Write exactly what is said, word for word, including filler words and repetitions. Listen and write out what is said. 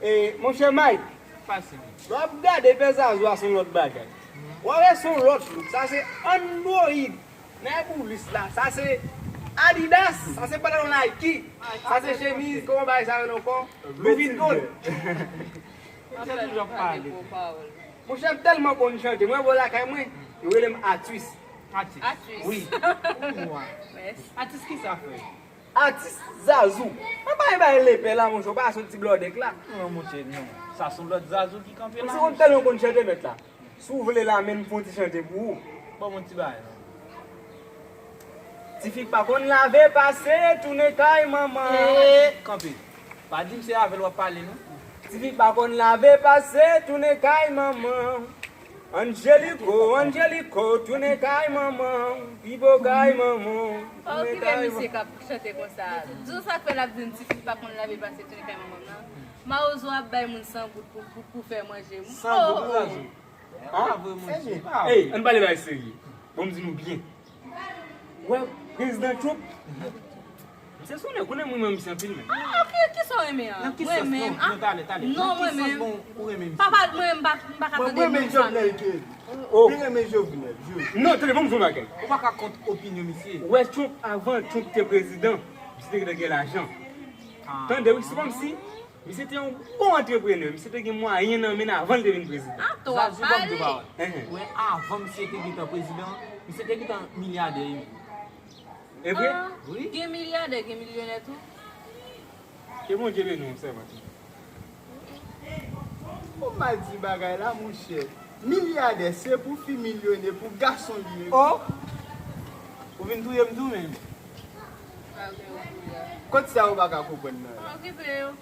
E, monchè Mike, pase. Lè w ap gade pè Zazou a, se yon lòt bagay. W ap wè se yon lòt look. Sa se Android. Nèboulis la. Sa se Adidas. Sa se pantalon Nike. Sa se chemiz, kòman bagay sa rele ankò? Louis Vuitton. Monchè, m tèlman konn chante. Mwen, bò lakay mwen, yo rele m Atis. Atis. Wi. Atis kisa, frè? Atis Zazou. Mwen pa bay bay lepè la, monchè, ou pa sot ti blòdèk la. Non, monchè, non. Sa se yon lòt Zazou ki kanpe la. Monchè, ou tèlman konn chante, mèt la. Si w vle la, men m fè yon ti chante pou ou. Ban m yon ti bagay, non. Tifi k pa konn lave, pase, tounen kay manman. Ee, kanpe. Pa di m se avè l w ap pale, non. Tifi k pa konn lave, pase, tounen kay manman. Angeliko, Angeliko, tounen kay manman, pi bo kay manman, tounen kay manman. Misye k ap chante konsa. Di w sa k fè l ap di m tifi pa konn lave pase tounen kay manman m nan. Mawozo ap bay moun san goud pou, pou, pou fè manje. San goud, oh, oh. Zazou. An? Ey, ann pale bagay serye. Bon, m di nou byen. Wè, prezidan Trump, se sonnen, konnen mwen renmen misye anpil menm. Ah, ok, kisa w renmen an? Nan ki sans? Mwen menm, non, ah, non, talè, talè. Non, mwen menm. Nan ki sans bon ou renmen misye? Papa, mwen menm, m pa, m pa ka tande moun sa menm. Mwen renmen Jovenel ke li. Oh. Li renmen Jovenel, jis. Non, tande, bon, m di w yon bagay. Ou pa ka kont opinyon misye. Wè, Trump, avan Trump te prezidan, misye te gentan gen lajan. Ah. Tande, wi, se kòmsi Misye te yon bon antreprenè. Misye te gen mwayen nan men l avan l te vin prezidan. Atò w ap pale. Zazou, ban m di w pawòl. Enhen. Ou wè, avan misye te gentan prezidan, misye te gentan milyadè, wi. E vre? Ah, wi. Gen milyadè, gen milyonè tou. Ke Bondye beni w, sèvant. Ou mal di bagay la, monchè. Milyadè, se pou fi milyonè, pou gason li ye. Oh! Ou vin touye m tou menm. Kot sa ou pa ka konprann nan? Pa okipe yo.